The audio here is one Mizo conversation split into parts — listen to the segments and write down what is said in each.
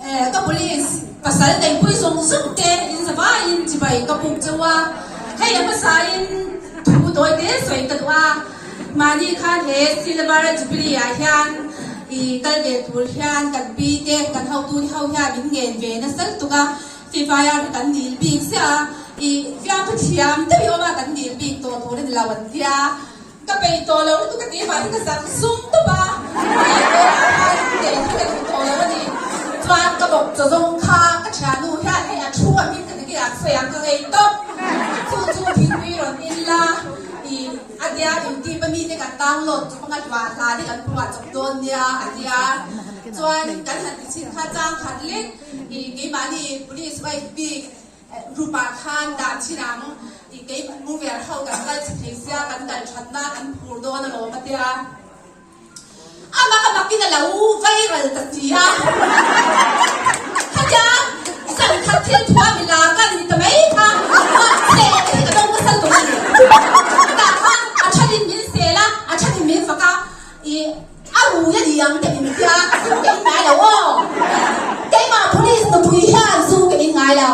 Ka police pasal neihpui zawng zawng te in zavaiin chibai ka puk cheu a, hei a hmasain thu tawi te sawi ka duh a, mahni khan he Silver Jubilee ah hian i kal ve tur hian kan pi te kan hotu te ho hian min ngen ve nasa lutuk a, Fifire hi kan dil bik ziah a, i fiamthu thiam deuh i awm a kan dil bik tawh tur a ni lo an tia. Ka bei tawh lo lutuk a ti mah hi ka zak zum tawp a, hei velah khan nei hi ka duh tawh lo a ni. Chuan ka bawk chaw zawng kha ka thiannu hian hei a thu a hming ka ti ki ah sawi ang ka ngei tawp. Chu chu thingpui rawn in la i a tia youtube a mite kan download chawp anga hluah hla te kan phuah chawp dawn nia a tia. Chuan kan han ti chhin kha chang khat lek i keimahni police wife bik Group-ah khan dah chin ang tih kei mover ho kan kal chhe thei sia kan kal thatna kan phur dawn alawm a tia. A mak a makin a lo viral ta si a. Khatia zan khat thil thuam i lar ka ni ta mai kha mahse hei ka dawng nasa lutuk a ni. Chutah khan a thanin min sel a, a thanin min fak a, i A rui a ni ang ka in tia, zu ka in ngai lo aw. Keimah police nupui hian zu ka in ngai lo.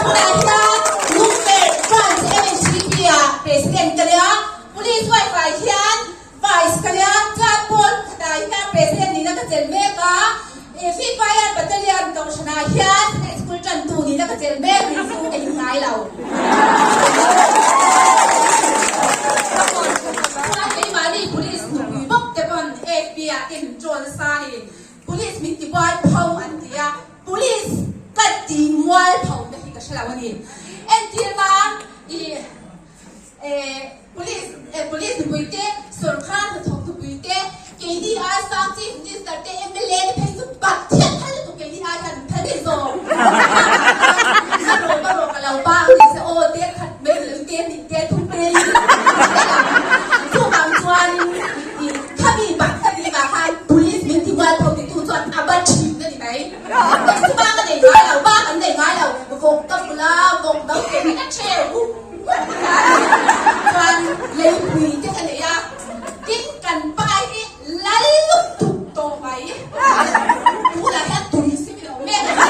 Tunah hian Lungverh Branch MHCP ah President ka nia, Police wife ah hian Vice ka nia, chuan pawl khatah hian President nihna ka chelh mek a, Fifire Battalion Kohhranah hian Sunday School tantu nihna ka chelh mek ni, zu ka in ngai lo. Chuan keimahni police nupui bawk te pawn FB ah te min ṭawn nasa a ni. Police min ti buai pho an ti a, police ka ti mual pho na hi ka hre lo a ni. Entir nan i police police nupui te, sorkar hnathawk nupui te, keini ai sang chief minister te, mla te phei chu Pathian phal lutuk keini ai hian min phal daih zawk. Ka rawh ka rawh ka lo bang ni se aw te khat mai ni lo te hnih te thum te hi chuvang chuanin i khami bak ka ni mah khan police min ti mual pho titu chuan a va thin a ni mai. Kei chu ba ka nei ngai lo, ba kan nei ngai lo, vawk ka bula vawk do ke hi ka theu chuan leipui te ka nei a, tin kan pai hi lal lutuk tawh mai. Tunah hian tui si mi lo mek a ni.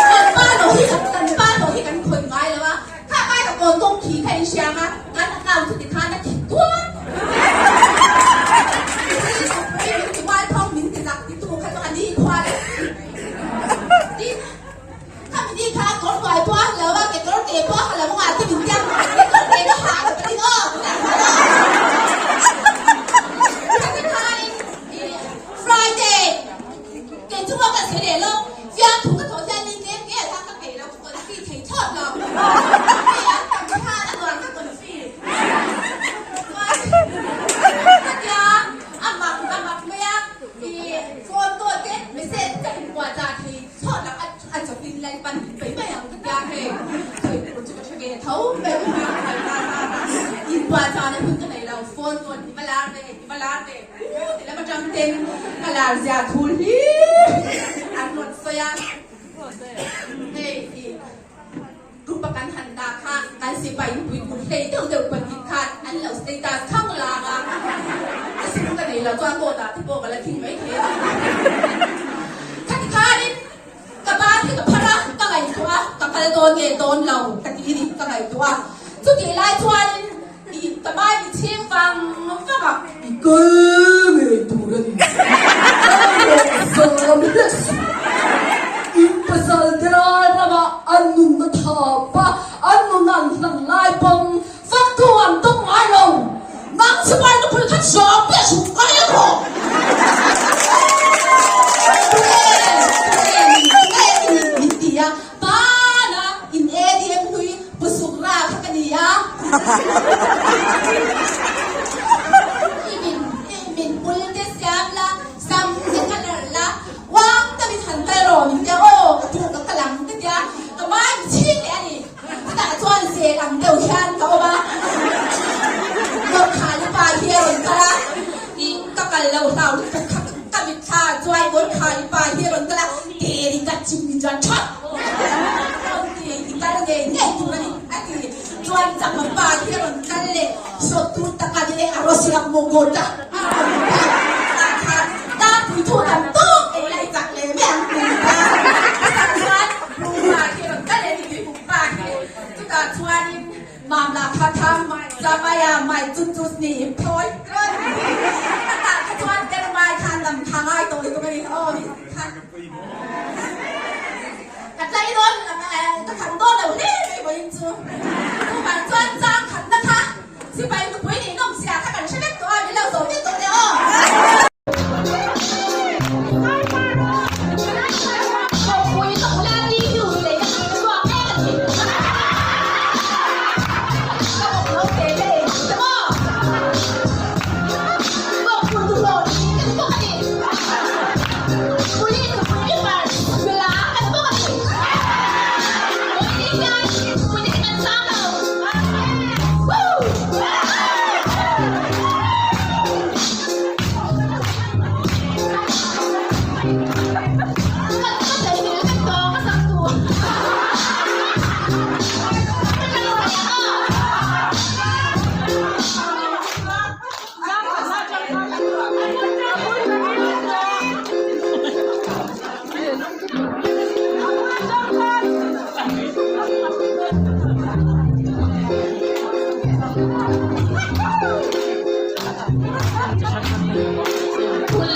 Kan pa lo hi kan pa lo hi kan khawih ngai lo a, kha vai ka kawn tawng khi kha in hriang a, kan account chu tikhan a thik tuar. Min ti mualphawng min ti zak titu kha chu a ni khua lo. Tin, khami ni kha kawr hnuai pawh a ha lo a, kekawr ke pawh a ha lo anga ti min tia, kekawr ke ka ha ka tin aw tunah khan aw. Khami khain i Friday kei chu maw ka sawi leh lo, fiamthu ka thawh hian ni tlem nge a ka peih lo ka confi thei thlawt lo. Hei an tam khan a nuam ka confi. Chuan khatia a mak a mak mai a, i phone call te message te inkuah chah thei thlawt lo a a chawpin Lalpan min pe mai ang ka tia hei sawi tur chu ka hre ve tho mai inkuah chah na hun ka nei lo phone call i va lar ve i va lar ve u ti lam atang ten ka lar zia thul hlir an rawn sawi a hei i Group a kan han dah kha kan sipai nupui kut hlei deuh deuh pahnih khan an lo status thang lang a, a sum ka nei lo chuan court ah te pawh ka la thing mai thei a ni. Khati khanin ka ban hi ka phar a, ka ngaihtuah a, ka kal dawn nge dawn lo ka ti ni ka ngaihtuah a. Chutih lai chuanin i ka mai mi chhing vang vang a. I kal ngei tur a ni. Ka rawh zam hlek suh. In pasal te lai ramah an nunna thap a, an nunna an hlan lai pawn faktu an tawk ngai lo. Nang sipai nupui kha zam piah suh ka en rawh. Tunge tunge min tunge i nih min ti a, bana in ADM hlui busuk ra kha ka ni a. I min i min bul te siam la, sam te colour la, uang takin han kal rawh min tia aw ka thu ka kal ang ka tia, ka mai mi chhing leh a ni. Chutah chuan zel ang deuh hian ka awm a, Gorkhali pa hi a rawn kal a, i ka kal lo hlau lutuk kha ka mitthla chuai Gorkhali pa hi a rawn kal a, teri ka chim ni chuan that rawn ti i kal ngei ngei tur a ni a ti. Chuan chakma pa hi a rawn kal leh sawt tur taka ni leh a rawsiak maw gawta a rawn kal tah khan.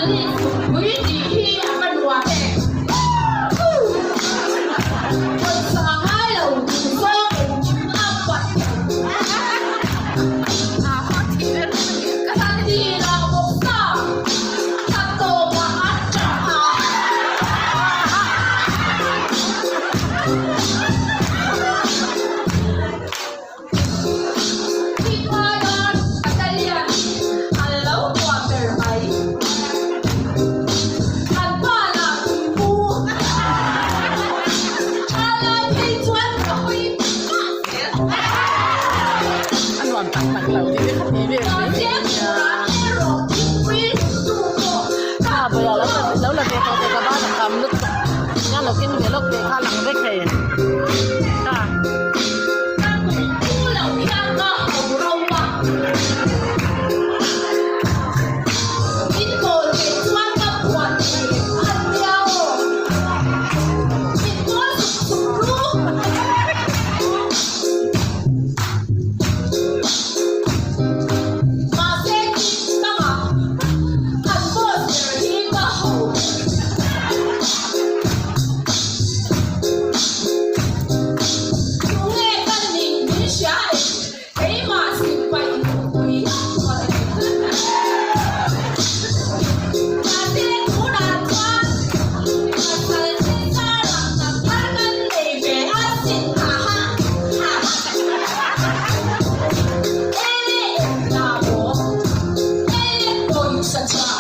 Italy pui tih hi a va nuam em? Pawisa ngai lo duhzawng engkim a buat thei. Ka tirah bawk ta, ka tawpah a tap a. Thinglaia Italian an lo tuah ber mai. An pa lah tuipu. Tha lai phei chuan ka hawi mah zel. A nuam tak tak lo tih te kha ti vel mai Mahse turah erawh thingpui hlutu pawh ka Lo la ve tawh teh ka ban a kham lutuk. Nia lo keng ve lawk teh kha lang vek thei. Ka. Ka kum pu lo hian ka ho ro a. Min kawl theih chuan ka phuah thei a nia aw. Min kawl suk suk ru. Mahse tih dangah kan boss ber hi ka ho ber. Tunge ka nih min hria em? Keimah sipai nupui mawle. Mahse tunah chuan pasal thilchar ah tak thar kan nei ve a sin ha ha ha. Ele eng la maw? Ele pawisa chhuah.